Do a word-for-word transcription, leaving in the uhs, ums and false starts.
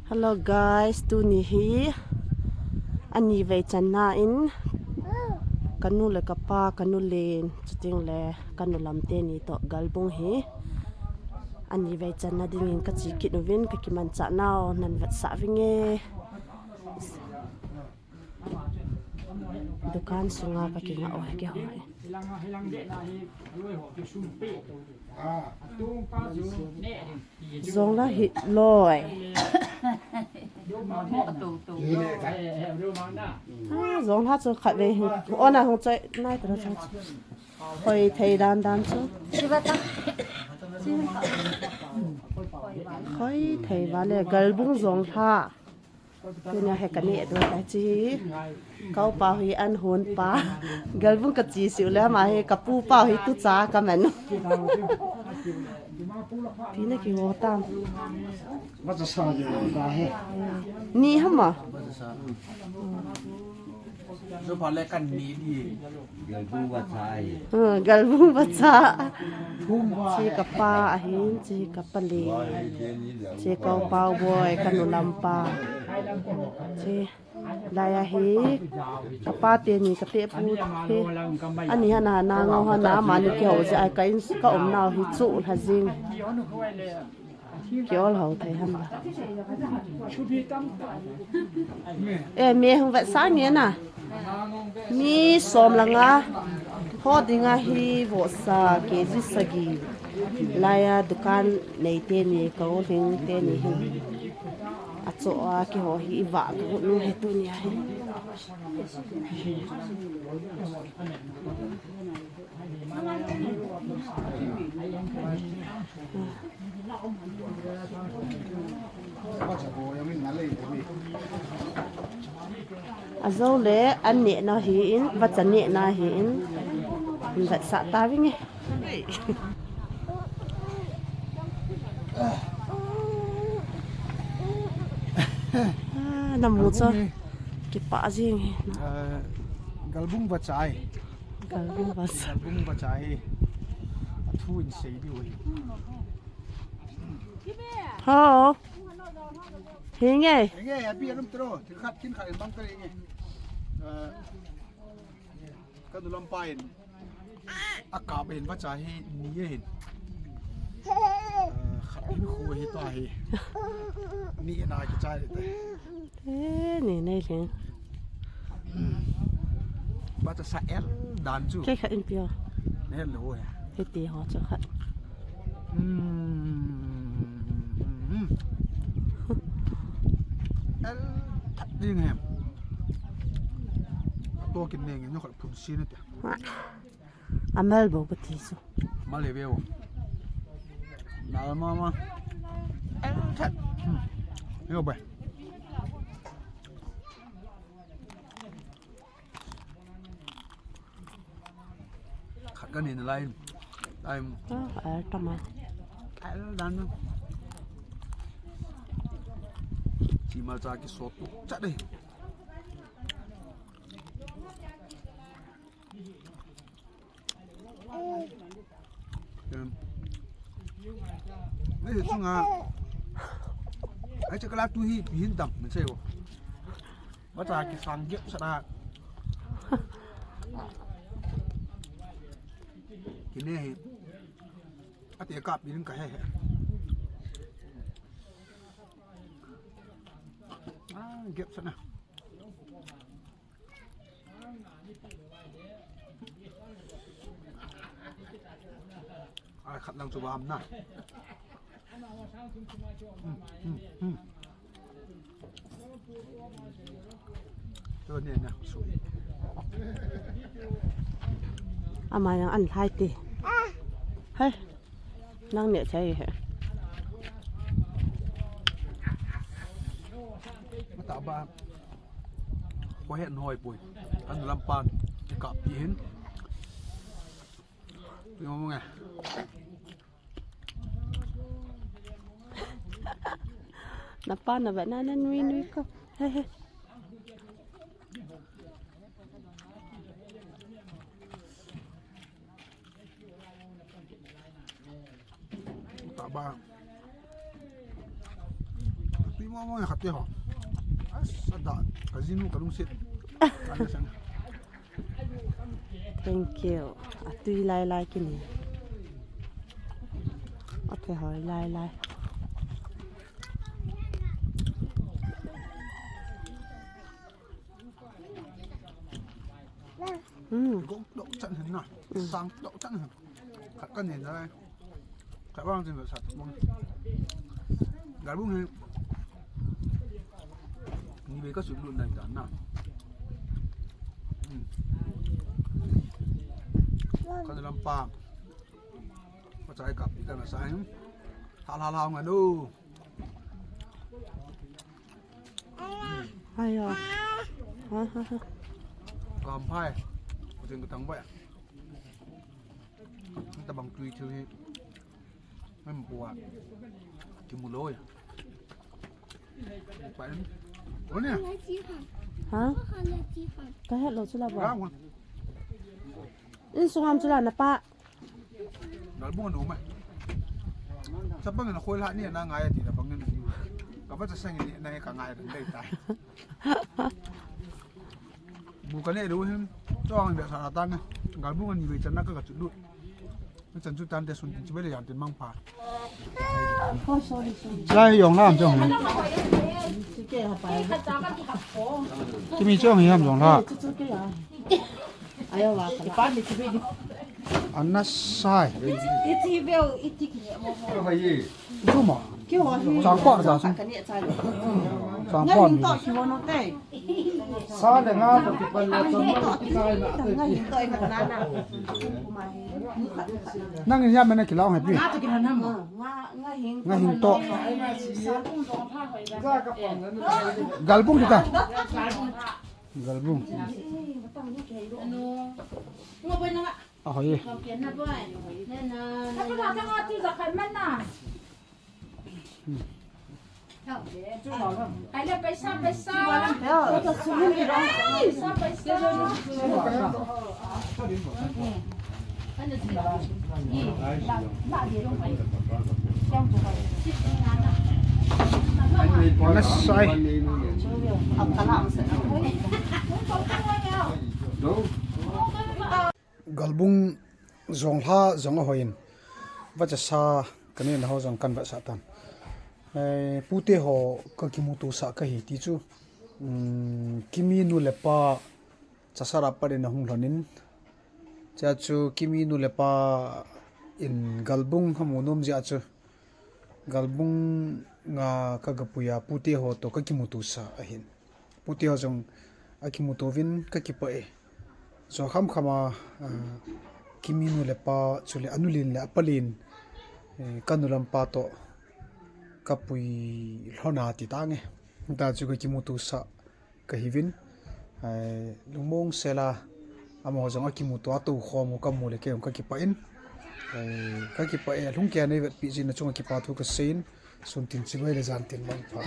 Hello guys, tuni hi ani vei channa in kanu le kapa, kanu len, chuting le kanu lam teni toh Galbung hi ani vei channa dingin kache kit uvin, kakimanchah nau nan vetsah vinge. Dukan sunga kakinga o, keiho hi. Jonglha hi loi. Ah, jonglha chu khatvei hi. Ona hung choi nai tara chu. Hoi thei dan dan chu. Hoi thei vale, Galbung jonglha. Tunia hi kaneh doh tai chi. Ka upa hi an hon pa. Galbung kache siu le ama hi kapu pa hi tucha kaman. Pi na kiho tam. Vacha sa jong ta he. Ni hama. Vacha sa. Jopha le kan ni di. Galbung vacha ahi. Hmm, Galbung vacha. Chi kapa ahin, chi kapa le. Chi ka upa u boi, kanu lam pa. Chi laiya hi kapa teni kate pu hi. Ani hana na ngau hana mani kihou jeh a ka in ka umnau hi chu lha jing. Kiol ho thei ham la. Eh, me hung vetsah nge na. Mi som le nga. Ho dinga hi vohsa K G sagi. Laiya dukan nei teni, ka u Lhing teni hin. Acho a keiho hi i vah ka u nu hi tunia hi. Ajou le, an nehna hi in, vacha nehna hi in, vetsah ta vinge. Ah, namu chu. Galbung hi, kipah jing hi. Ah, Galbung vacha ahi. Galbung vacha. Galbung vacha ahi. Athu in sei diu ahi. Ho. Hinge. Hinge, abi anum tro. Thil khat, thil khat in bang kare hinge. Ah, kanu lam pa in. Akap in vacha hi ni ahin. Ah, khat in khu hi ta hi. Ni na kichai ta. Eh, ni nei leng. Vacha sa el dan chu. Kei khat in pia. Nei lo he. Hiti ho chu khat. Hmm. El that ding he. To kin neng nyo khat phun sin te. Amal bou kati chu. Mal le veu. Dal mama. El that. Hmm. Yo bai. Khat ka neh nalai. Ai. Ah, ai, tama. Ai, dan. Chi ma cha kisot tu. Chat dei. Em. Nei, sunga. Ai, chocolate tu hi, hin dam, min sei o. Vacha kisang gep sat a. Kine hi. Ate kap in ka he he. Ah, gep sat na. Ai, khat lang chu bam na. Hmm, hmm, hmm. Chu ne na, su. Ama jong an lhai te. Hai. Nang ne chai he. Mata ba. Ko het noi pui. An lam pan. Ka pi hin. Pi mo nge. Na pa na ba na na nui nui ko. He he. Ta ba. Mama, khat te ho. As, ada, ka jinu, ka lungset. Thank you. Atui lai lai kini. Okay, hoi lai lai. Hmm. Gok dok chan hen na. Hmm. Sang dok chan hen. Khat ka ne na. Khat vang chin sa bang. Galbung hi. Ni be ka sut lut nai ta na. Hmm. Ka lampa. Ka chai kap ka na sa hin. Ha la la nga no. Ayo. Ha, ha, ha. Kam phai. Ko jing ka tang bai. Tabang tui tui. Mem bua. Kimu loi. Pai. Oi ne. Ha? Ka het lou chu la ba. Insung ham chu la na pa. Galbung anu mai. Chapang na khoi la ni na ngai ti na bang ni. Ka ba cha sang ni na ka ngai dei tai. Bu ka ne du hin. Chong be sa ta ni. Galbung ni be chan na ka ka chu du. Chan chu tan te sun tin chu be le yan tin mang pha. Lai yong lam chong. Kimi chong hi ham yong la. Ana sai. Iti veu, iti kini mo mo. Zuma. Chang kwa da sum. Chang kwa ni. Sa le nga ko ki pan le chang ma ki sai na te. Nang ya mena ki laung happy. Nga hing to. Galbung kita. Galbung. Ahoi. Galbung jong lha jong ahoi in. Vachasa ka neh na ho jong kan vetsah tan. Eh, pute ho ka kimuto sah ka hi ti chu. Um, Kimi nu le pa Chassad a pat in ahung lhon in. Chea chu Kimi nu le pa in Galbung amu nom jeh a chu. Galbung a ka gapui a pute ho to ka kimuto sah ahin. Pute ho jong akimuto uvin ka kipah e. Jou kham kham a, ah, Kimi nu le pa chule anu len le apa len, eh, ka nu lampa to ka pui lhon a ti tange. Hita chu ka kimuto sah ka hi uvin. Ai, lungmong sela, amaho jong akimuto a tou khom u ka mu le kei jong ka kipah in. Ai, ka kipah e, lhung kei a nei vetpi jing na chunga kipa thu ka sei in, sun tin chibai le jan tin mangpha.